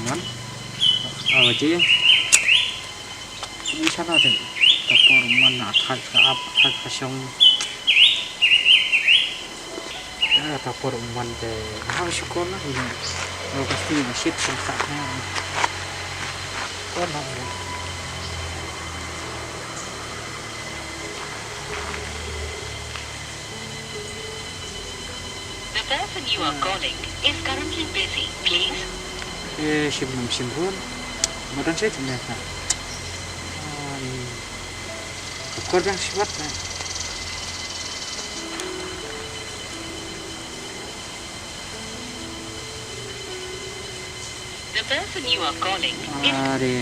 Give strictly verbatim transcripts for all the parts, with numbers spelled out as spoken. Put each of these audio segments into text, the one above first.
Ngan. Ah, baje. Ini sana deh. Dapur mana, thai ka ap, thai ka shong. Ah, dapur umman deh. Nah, syukur lah ini. Oh, pasti masjid sengkak. Kon lah ini. The person you are calling is currently busy. Please. Eh, shim nam shim hun. Madan saya jelas na. Ani. Kor bang siwat na. The person you are calling is Are.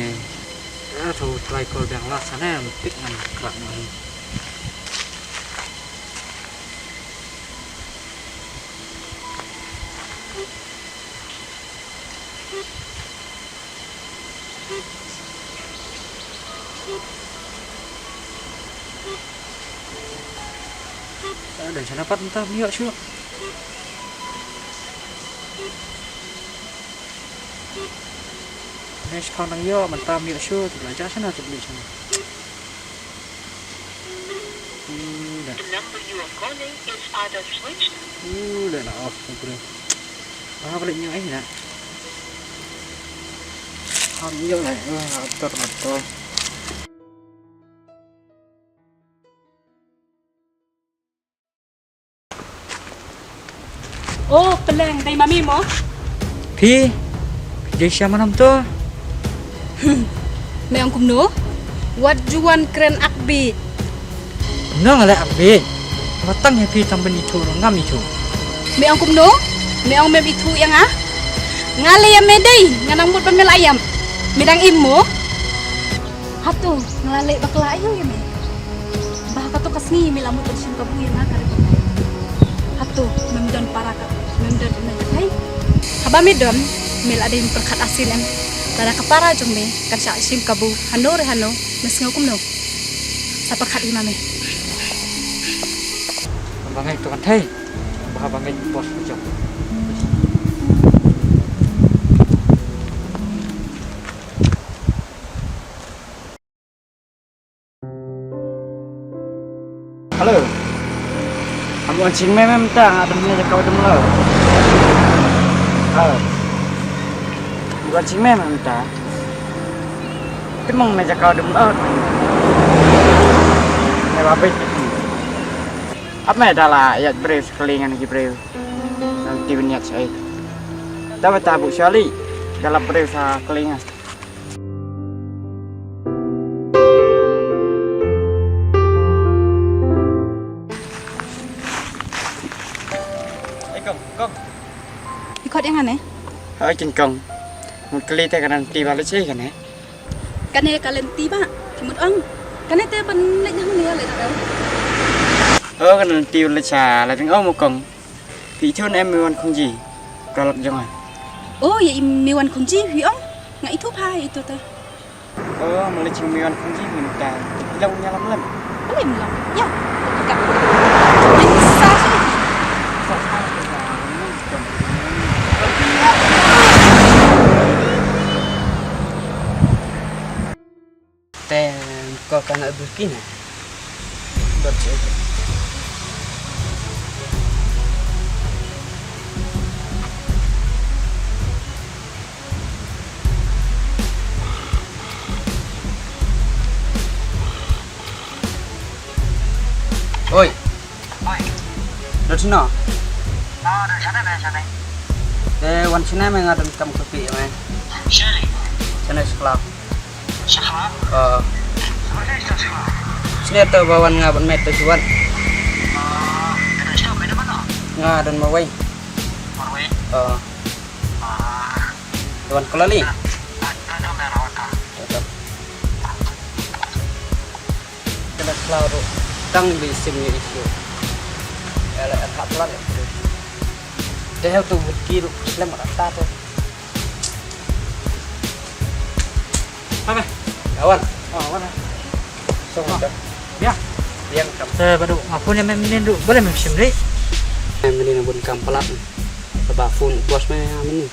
Ah, tu try call bang lah sana, pick ngan krak ngan. Ada sana pat entah miok syu. Next kau nang yo, mantap yo syu, tu belajar sana, tu beli sana. Hmm, dah. The number you are calling is either switched. Uh, dah lah off, tu bro. Ah, balik nyo eh nak. Ham nyo lah, ah, atur, atur. O Pylliang, dei ma me mo? Phi, phi dei sha manom to? Hmm. Me ong kumno? Wat ju wan kren ak bit. Kumno nga leh ak bit? Wat tang ïa phi tang ban ithuh ruh ngam ithuh. Me ong kumno? Me ong mem ithuh ïa nga? Nga leh ïa me dei, nga nang mut ba me la ïam. Me dang im mo? Hato, nga la leh bakla aïu ïa me? Ba ha kato ka sngi me la mut ban shim kabu ïa nga ka ri. Hato, mem don para ka, mem don ïa me ka thai? Haba me don, me la dei pyrkhat arsien em. Lada ka para jong me kan shah shim kabu hano re hano, me sngew kumno? Sa pyrkhat ïa ma me. Ba ngai to kan thai. Ba ba ngai bos jong. Hello. Am wan jingmem em ta, nga dam ne jaka dam lo. Hello. Wan jingmem em ta. Te mong ne jaka dam lo. Ne ba bit. Ap me da la ïa briew skali ngan ki briew. Nang ti win ïa sai. Ta ba ta bu shali. Da la briew sa kali ngan. Ei kong, kong. I khot ïa nga ne? Hoi kin kong. Mut kali te ka lynti ba leit shaei kane? Kane ka lynti ba ki mut ong. Kane te ban leit hangne leit hangne. Oh, ka lynti ba leit sha leit ong mo kong. Phi ithuh ne em Meiwan Khongji? Ka lok jong nga. Oh, ïa i Meiwan Khongji phi ong? Nga ithuh pha ïa itu te. Oh, ma lei jong Meiwan Khongji mynta. Phi long ïalam lem? Lem long. Ïa. Ka. Ai sa shi. Te ko ka nga bukina. Dot check. Oi. Oi. Dot sino? Ah, dot shane, dot shane. Te wan shane me nga donkam kopi me. Shane. Shane skla. Shakla? Ah. Shakla, shakla. Shane to ba wan nga ban met to juan. Ah, te dot shane me donkam no? Nga don mawei. Mawei? Ah. Ah. Wan kolali. Kena selalu tang di sini itu. Ela hak pelan itu. Dia tu bukir selem rata tu. Apa? Kawan. Oh, mana? Song. Ya. Yang kam. Eh, baru aku ni main main dulu. Boleh main sim ni? Main ni nak buat kam pelat. Sebab phone bos main ni.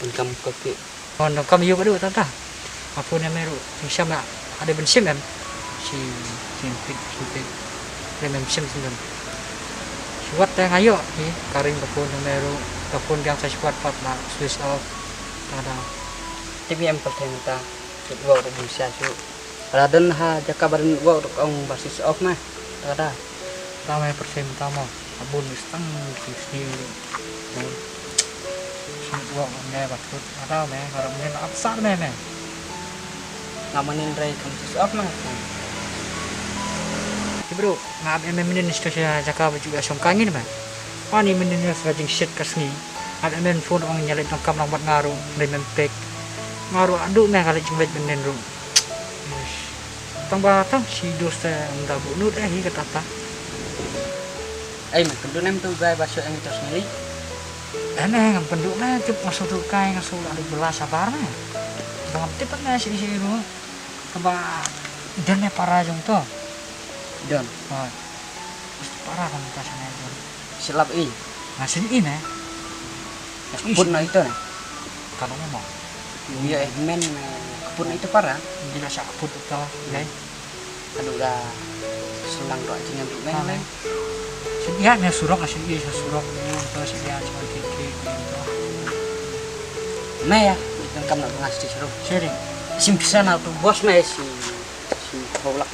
Buat kam kopi. Ngan donkam ïa u ba dei ta ta. Nga phone ïa me ruh, sngewsih ma, ha dei ban shim em. Shi, shim pit, shim pit. Lem em shim, shim em. Shi wat te nga ïoh, hi, ka ring ka phone ïa me ruh, ka phone biang sa shi wat pat la switch off. Ta da. Tip ïa em pal theng ta. Tip ïa u ruh bun sha shu. Lada don ha jaka ba don network ruh ong ba switch off ma. Lada. Tang me pyrshah mynta mo. Ka bun stang ki sniew ruh. Bun. Shu network ong ne ba kut. Lada me, nga ruh mynnin ap sah me me. Nga mynnin rei kam switch off ma. Ki bro, nga ap em mynnin sha jaka ba ju ïa shong ka ngin me. Ani mynnin ïa sa jingshit ka sngi. Nga ap em phone ong ïa leit donkam lang bad nga ruh, rei mem pek. Nga ruh adu me ka leit jingleit mynnin ruh. Tang ba tang shi dos te ynda buh nud eh hi kata ta. Ai me pynduh nem tu gai ba shu eng tos ngeli. Em eh ngam pynduh me tip nga shu tu kai nga shu la duk bela sabar me. Ba ngam tip me shi shi ru. Kaba i don me para jong to. Don. Hoi. Para kan ta sana don. Silap i. Nga sien i ne. Ka put na ito ne. Ka long mo. Ïa eh men, eh, ka put na ito para. Bila sa ka put ito, gai. Aduh da. Sulang doh jingem tu men. Sien ïa ne surok, sien i sa surok ne to sien ïa sa ki ki ki to. Na ya, dan kam na ngas ti surok. Sering. Sim pisa na tu bos me si. Shu hau lah.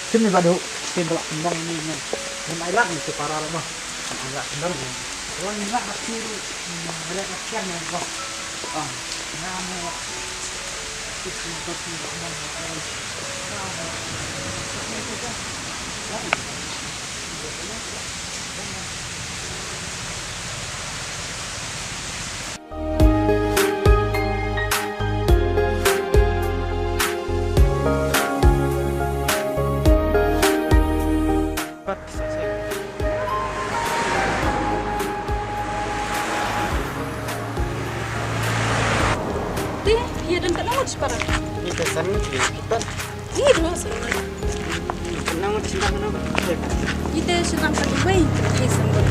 Sini badu, sini badu kendang ni ni. Ni mai lah ni tu para lah mah. Ni lah kendang ni. Wan ni lah nak tiru. Ada nak kian ni kau. Ah, nama. Sini tu sini lah. Te, ïa dang katno ngut sparrow? Ïa ka san ngut, ïa ka pat. Ih, dua sien. Nang sendang nang. Ite sendang ka dubai, ite sendang.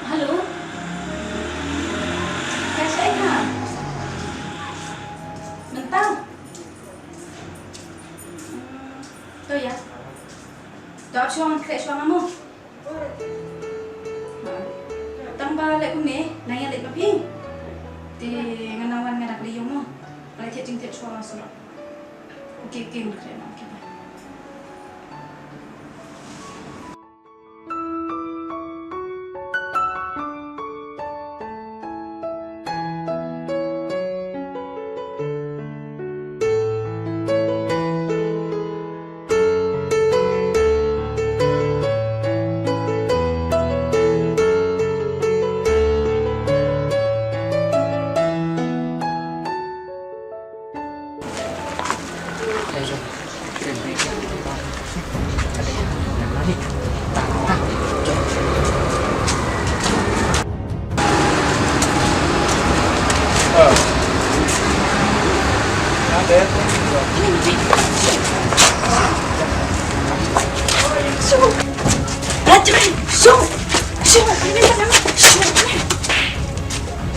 Hello. Ka shai ha? Mynta? Hmm, to ïa. To ap shuwa ngan khreh shuwa nga mo. Tang ba leh kumne, nang ïa leit ma phi. Te ngan nang wan nga dak lei ïoh mo. Ba leit thied jingthied shuwa nga surok. Okay, okay, ngan khreh noh, okay, bye.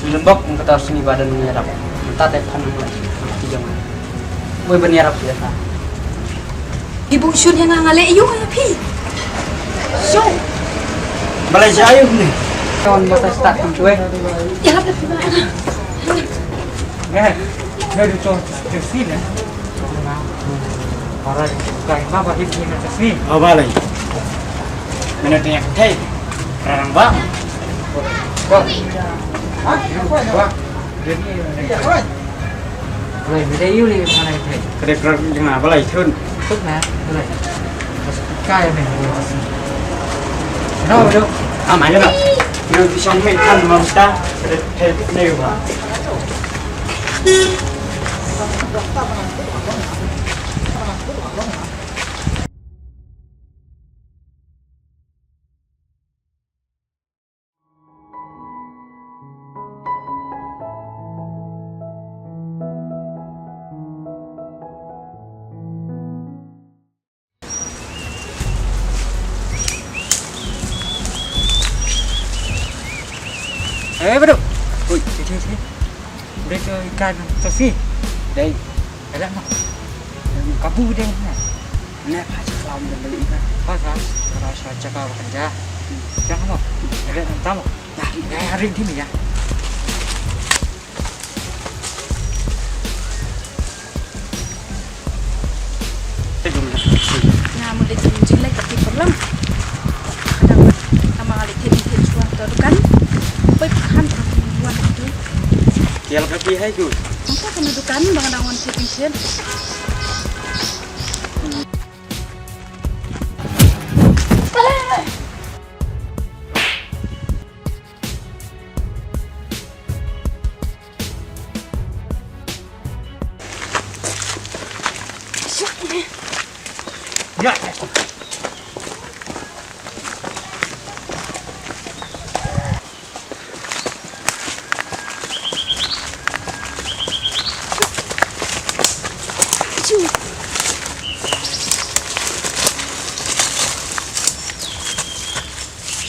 Lembok, kata sini badan menyerap. Entah deh kan mulai. Woi, ban ïarap ïa ka. Ibu shun ïa nga, nga leh ïa u ïa phi. Shu. Balei sha ïa u ni? Kawan mata start kum cuy. Ïarap ïa phi ba. Eh, eh, du chong, chong sini. Para kai ma ba hip ni chong sini. Oh, balei. Mana tanya kai. Rarang bang. Bang. Hah? Bang. Jadi, ya, bang. Balei me dei ïu lei ma nai te? Ka dei pra jong nga balei thun. Thun na balei? Kai me. No do. Ah, mai lo. Yo di song me kan mam ta. Ka dei te ne ba. Eh, Badu. Ui, sini, sini. Udah ke ikan terus ni. Dai. Ada mah. Kabu dia mah. Nek pha cha khlaw mynta lei ka. Pha sa, ka sa cha ka ba kan ja. Jang mo. Ada nang tam mo. Dah, dah hari ni ya. Nga mut dei jingleh ka ti parlam. Kadang ka ma lei thied thied shuwa to dukan. Poi pyrkhat ka wan tu. Tial ka ti hai tu. Masa ka na dukan ba nga dang wan thied thied.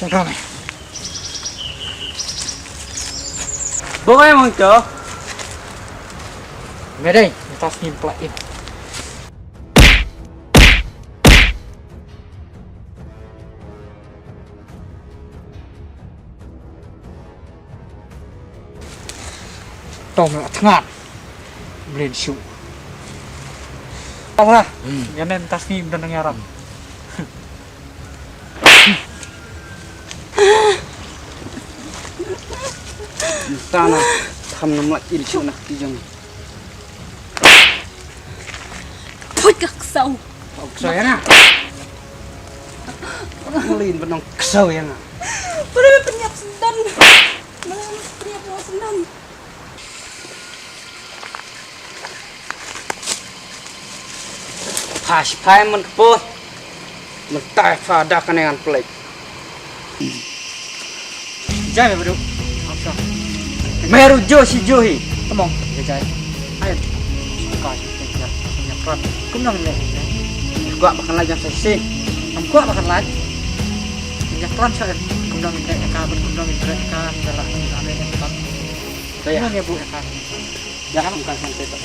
Shut up. Bong ai mong to. Medai, tas ni pla in. Tom la tngat. Blin shu. Apa? Hmm. Ya nem tas ni udah nang yaram. Sana tham nam la il shu nak tijang. Put ka ksaw. Ksaw ya na. Lin benong ksaw ya na. Pura penyap sendan. Malah penyap sendan. Pas pai men kepus. Mentai fa da ka ngan plek. Jai me badu. Meru jo si jo hi. Temong. Jai jai. Ai. Ka si ya. Ya pran. Kum nang le. Gua makan lagi yang seksi. Am gua makan lagi. Ya pran sa. Kum nang le ka, kum nang le ka dalam ada yang tempat. Saya. Kum nang ya bu ya ka. Ya, bukan sampai tak.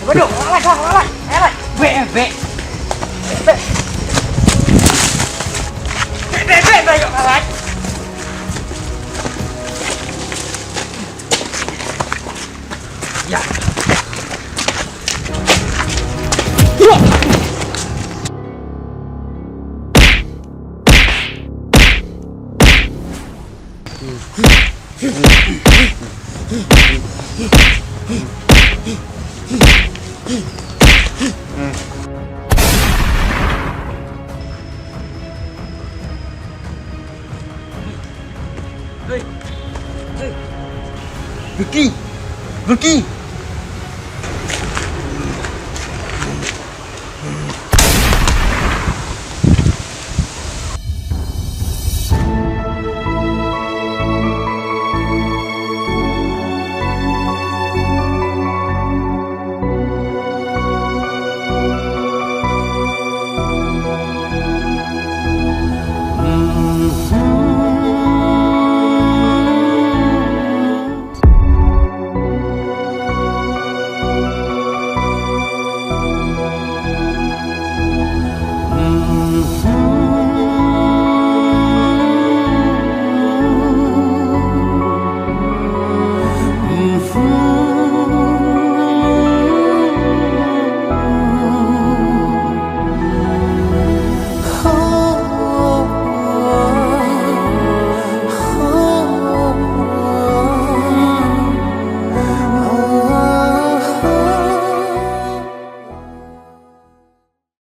Waduh, alah, alah, alah, alah. Be, be. Be. Be, be, be, be, yuk, alah. Ya. Bulki! Bulki!